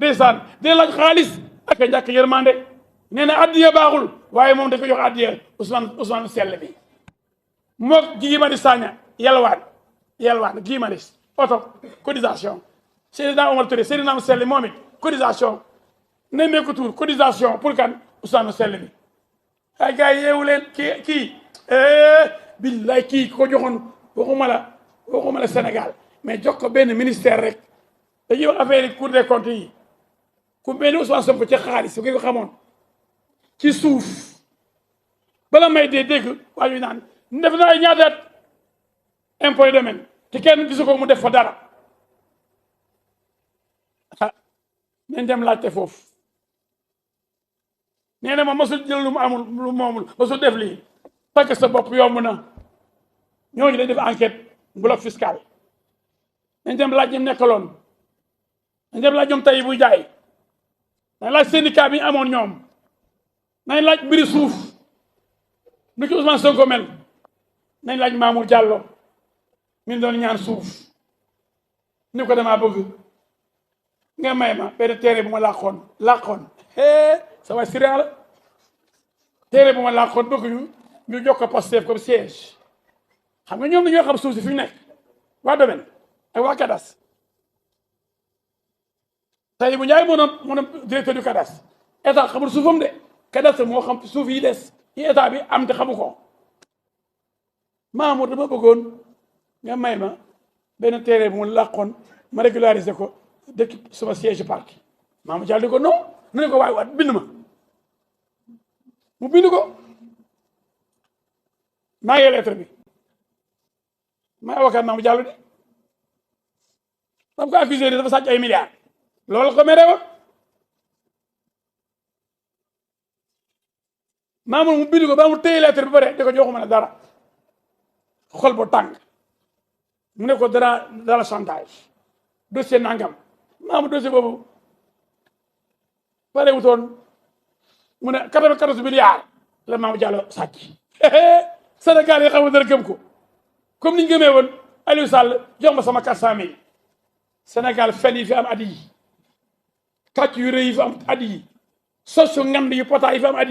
ndeysaan dina laaj xaalis ak a ñàkk yërmande nee na addiya baaxul waaye moom dañ ko jox addiya Ousmane Sell bi mook Guy Marius Sagna yelwaan Guy Marius oto cotisation Seydina Omar Touré Seydina Ousmane Sell moom it cotisation nemmeeku tuur cotisation pour kan Ousmane Sell bi ay gars yi yeewu leen kii billaay kii ko joxoon waxuma la Sénégal mais jox ko benn ministère rek dañuy wax affaire yi Cour des comptes yi ku mel ni Ousmane Sonko ci xaalis su ko xamoon ci suuf bala may dee dégg waa ñu naan def na ay ñaataat impôt domaine te kenn gisu ko mu def fa dara ah nañ dem laajte foofu nee na ma mosul jël lu mu amul lu moomul mosul def lii parce que sa bopp yomb na ñooñu dañ def enquête bloc fiscal nañ dem laaj ñoom nekkaloon nañ dem laaj ñoom tey buy jaay nañ laaj syndicat bi ñu amoon ñoom nañ laaj mbiri suuf nu ci Ousmane Sonko mel nañ laaj Mamour Diallo mi doon ñaan suuf ni ko damaa bëgg nga may ma benn téere bu ma làqoon sa waay sirien la téere bu ma làqoon bëgg ñu jox ko Pastef comme siège xam nga ñoom dañoo xam suuf si fi ñu nekk waa domaine ak waa CADAS tey bu Njaay moo doon directeur du CADAS état xamul suufam de CADAS moo xam suuf yi des yi état bi am te xamu ko Mamour dama bëggoon nga may ma benn téere bu mu làqoon ma régulariser ko dëkk sama siège parti Mamour Diallo di ko non nu ne ko waaye waat bind ma mu bind ko maa ngi lettre bi maa avocat Mamour Diallo de dam ko accusé dafa sàcc ay milliards loolu ko mere woon Mamour mu bind ko ba mu téye lettre bi bare di ko joxuma ne dara xol bu tàng mu ne ko dara chantage dossier nangam Mamour dossier boobu pare wutoon mu ne 94 milliards la Mamour Diallo sàcc Sénégal yi xamul dara gëm ko comme ni ñu gëmee woon Aliou Sall jox ma sama 400 000 Sénégal fen yi fi am at yi kàcc yu rëy yi fi am at yi sos yu ngand yu pota yi fi am at yi